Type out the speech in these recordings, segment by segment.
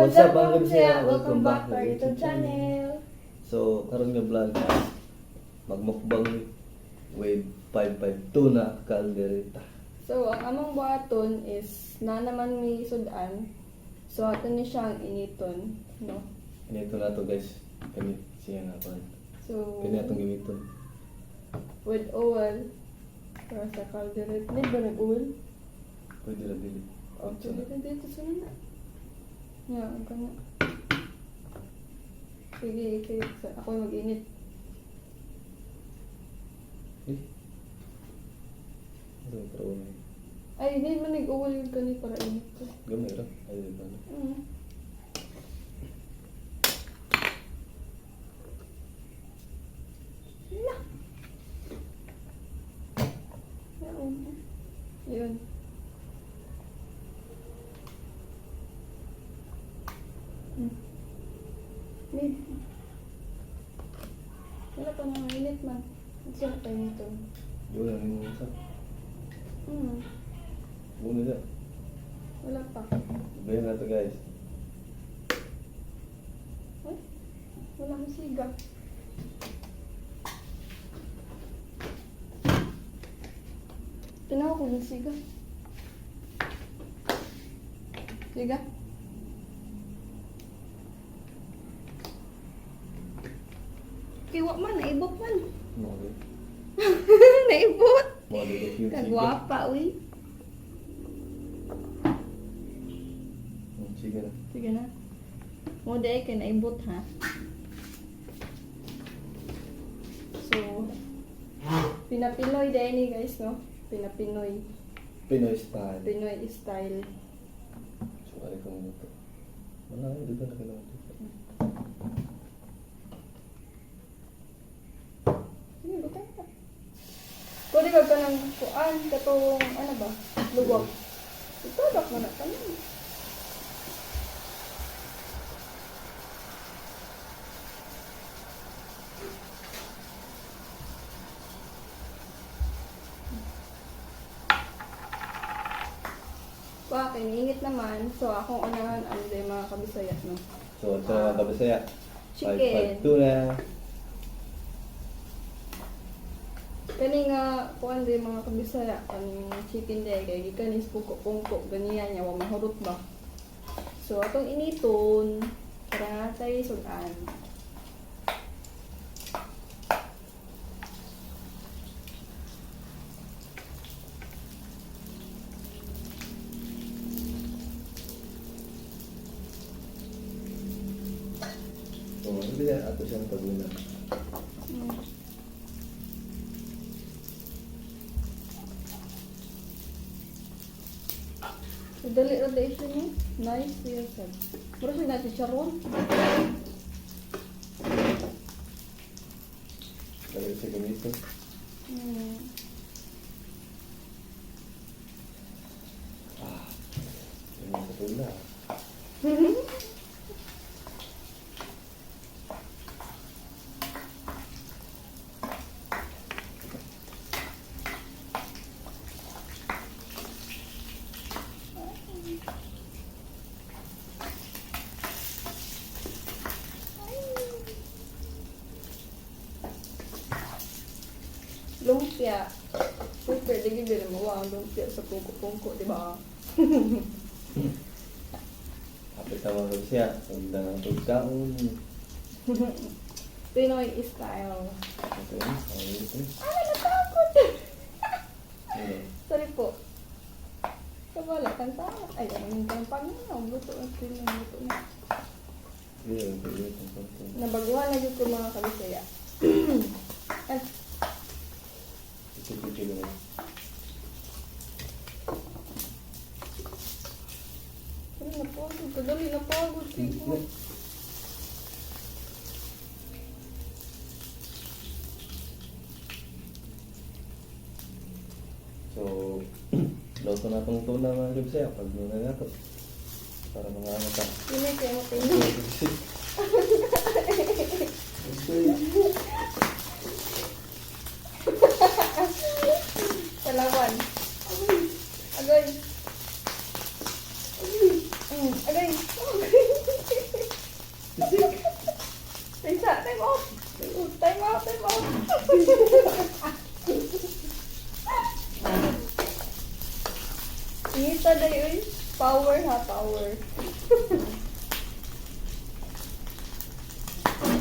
What's up, mga kabisaya? Welcome back to our YouTube channel. So, karon nga vlog, magmukbang with 552 na kaldereta. So, ang among buhaton is na naman may sudan. So, ato ni siyang initon, no? Inito na to, guys. Kani siya nga kuan. So, Kani atong gamiton. with oil para sa kaldereta. Hindi ba nag-oil? Pwede ra dili. Okay, dito dito sa na. Yeah, ang kana. Sige, sige. Ako yung mag-init. Eh. Ano yung para una? Ay, hindi man nag-oil yung kani para init ko. Gamay ra. Ay, di ba na? La. Yun. Yun. Need. Wala pa na init man. Hindi na pa init. Yun lang yung isa. Una siya. Wala pa. Bayan na to, guys. Ay, wala akong siga. Tinawa ko yung siga. Siga? Kiwa man, naibot man. Mo di. Naibot. Mo di cute siga. Kagwapa, uy. Sige na. Sige na. Mo day kay naibot ha. So, pinapinoy day ni guys, no? Pinapinoy. Pinoy style. Pinoy style. So, ari kong luto. Wala, hindi ba na kailangan dito? Sige, butang ka. Pwede ka ka ng kuan, katong, ano ba? Luwag. Itulak mo na tanan. Pa, kiningit naman. So, akong unahan, ano din mga kabisaya, no? So, ito na mga kabisaya. Chicken. 552 na. Kani nga kuan din mga kabisaya kaning chicken day kay gikan is pungko-pungko ganiya niya wa mahurot ba. So atong initon para nga tay sudan. So, mga kabisaya, ato siyang paguna. So dali ra dai siya ni. Nice siya sad. Mura siya na chicharon. Dali siya gamitin. Ah, yun ang katula. Lumpia. Super dili dili mo wa lumpia sa pungko-pungko, di ba? Kapit na mga kabisaya. Ganda ng pagkaon. Pinoy style. Ito yun. Ay, ito. Ay, natakot! Ano? Sorry po. Kabala, kanta. Ay, ano yung kang na. Luto ang sila, luto na. Yun, ito, yun, ito, ito. Nabaguhan na yun ko mga kabisaya. Ay, Ito, ito, ito, ito. ano, napagod. Kadali, napagod. Sigo. So, luto na itong tuna mga kabisaya. Pag muna na ito. Para mga ano ta. Yun ay kayo matingin. Palawan. Agoy. Agoy. Agoy. Agoy. Power ha, power.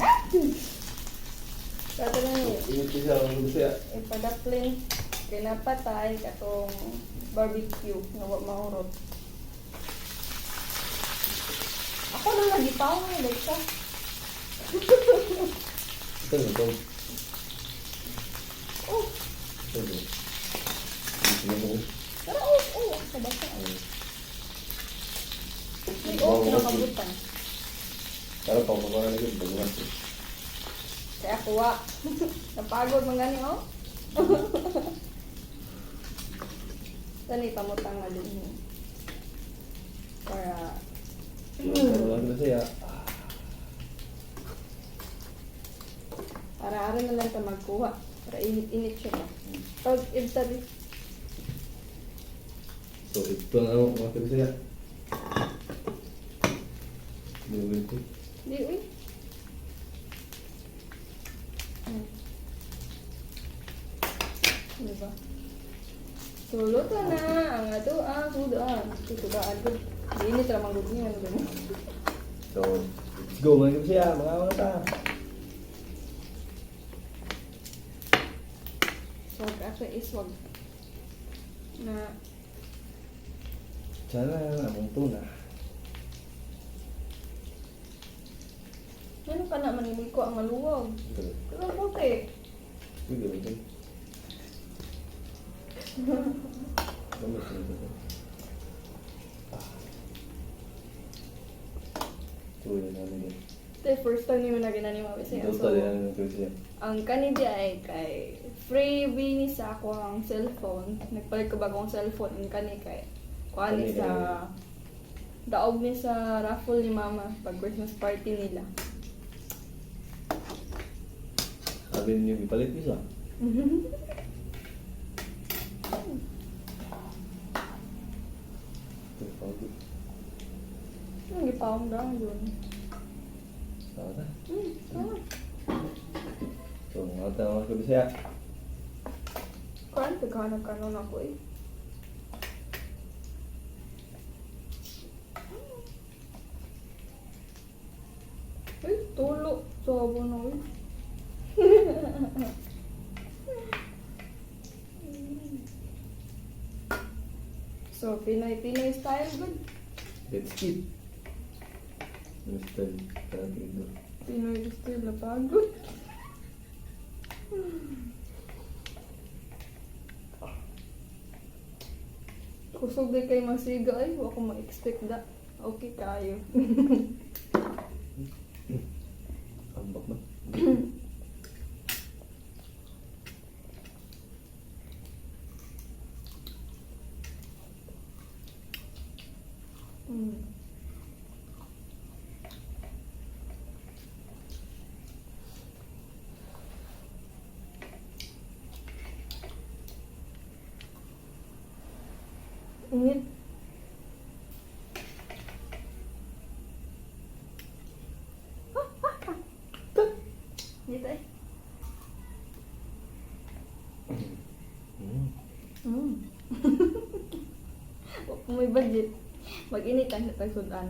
Ah! Kato na ni. Init siya mga kabisaya. Ipadaplin. Kay napatay katong barbecue nga wa mahurot. Ako na lagi power like siya. Ito na ito. Oh, Ito na. Ito na ito. pero oh, sa basa. Ay, oh, kinakabutan. Pero pa pa na yun, bago na. Kaya kuha. Napagod man gani oh. Tani pamutang na din. Para Pero mga kabisaya. para aron na lang ta magkuha. Para init-init siya ba. Pag ibtabi. So ito na ako mga kabisaya. Hindi ko. Di uy. Diba? So, luto na ang ato ang sudan. Tutudaan ko. Init ra man gud niya ano ganun. So, let's go mga kabisaya. Mga mga ta. Swag ako iswag. Na Sana among tuna. ano ka na manimig ko ang maluwag. Ito. Pero puti. Ito ito. Gamit na ito. Ito yun namin yun. Ito first time ni mo na ginani mga bisaya. Ito So, din namin ito siya. ang kanidi ay kay freebie ni sa ako ang cellphone. Nagpalit ko bagong cellphone ang kani kay kuha ni Kani sa daog ni sa raffle ni mama pag Christmas party nila. Sabi ninyo, ipalit niyo siya. Ito, pagod. Ang gipawang daw yun. Tama na. Tama. So, mga ta mga kabisaya. Kuan pagkahanap kanon ako eh. Ay, tulo. Sabo na eh. So, Pinoy Pinoy style good. Let's eat. Mr. Tagido. Pinoy style na pagod. Kusog di kay masiga ay, wa ko ma-expect da. Okay kayo. Ambak man. Init. Init ay. Kung may budget, mag-init ang tagsudan.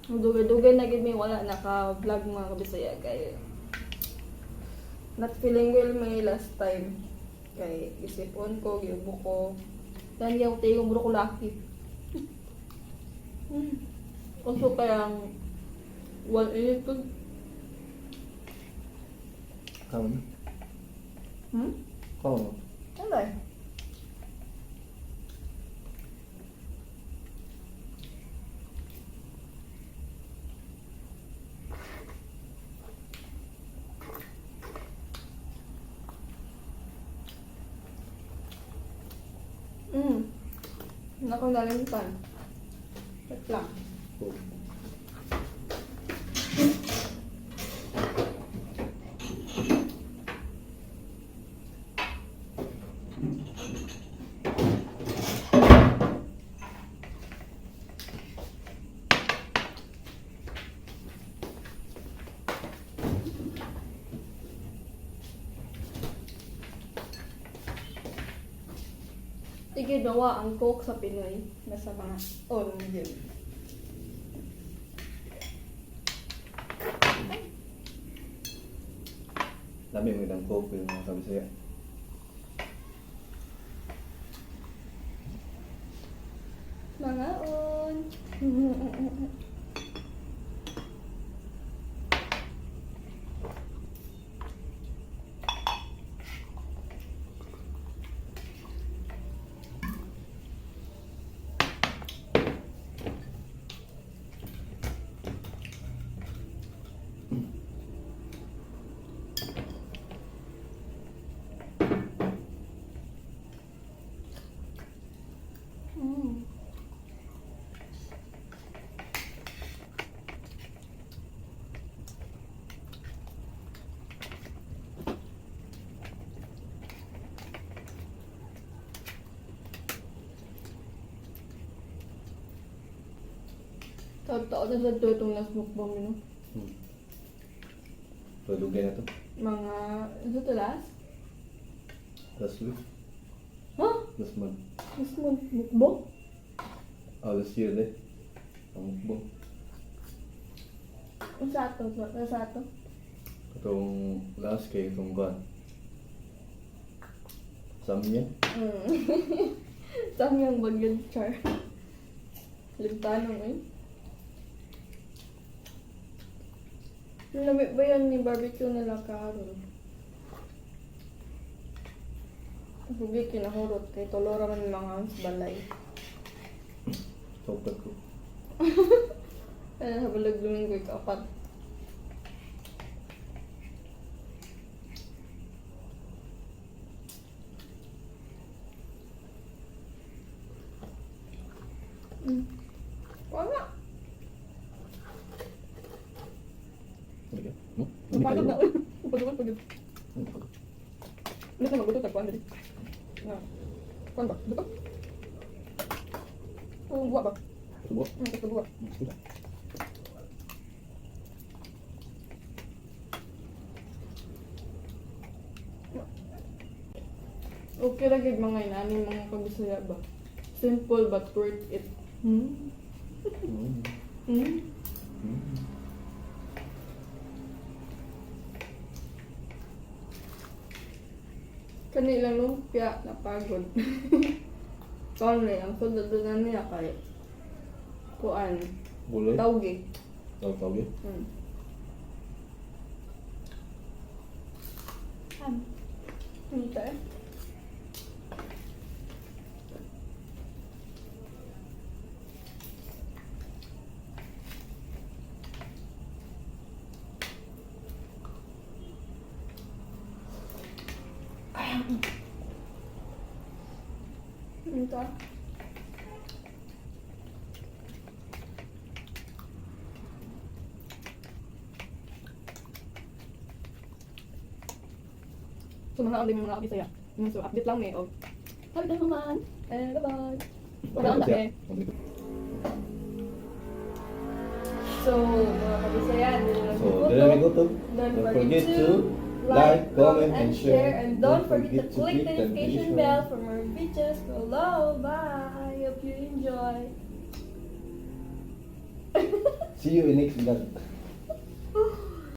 Dugay-dugay na gid mi wala naka-vlog mga kabisaya kay not feeling well may last time kay isipon ko, giubo ko. Dan yung tayong bro ko laki. Also kayang one init ko. Kamo na. Hmm? Kamo na. Ano ba? Naku, nalimtan. Wait lang. Oh. Sige, nawa ang Coke sa Pinoy. Nasa mga on yun. Lami mo ng Coke yung mga kabisaya. Mga on. Totoo na sa to itong last mukbang yun, no? So, dugay na to. Mga, ano to last? Last week. Huh? Last month. Last month, mukbang? Ah, last year eh. Ang mukbang. Ang sa ato, sa ato. Itong last kay itong kan. Samya. Samyang bagyan, char. Limtanong eh. Lamig ba yan ni barbecue nila karon? Hugi kinahurot kay tulora man mga sa balay. Sokat ko. Ano sa balag Domingo ikapat. Wala. Ano ka? No? Napagod na. Pagod, pagod. Pagod. Hindi ka magutot, tagpuan dali. Na. Kuan ba? Duto? Oo, buwa ba? Subo. Ito buwa. Sige. Okay ra gid mga inani mga kabisaya ba. Simple but worth it. Kani lang lumpia napagod. Kaon ang sulod na niya kay kuan Gulay. tawgi. Tawag-tawag. Okay. Okay. So mga ang mga kabisaya. So update lang eh. Oh. Happy na naman. Eh, bye-bye. Wala na eh. So, mga kabisaya, So, dili na gutom. Don't forget to like, comment, and share. And don't forget to click the notification bell for more videos below. Bye! Hope you enjoy. See you in next vlog.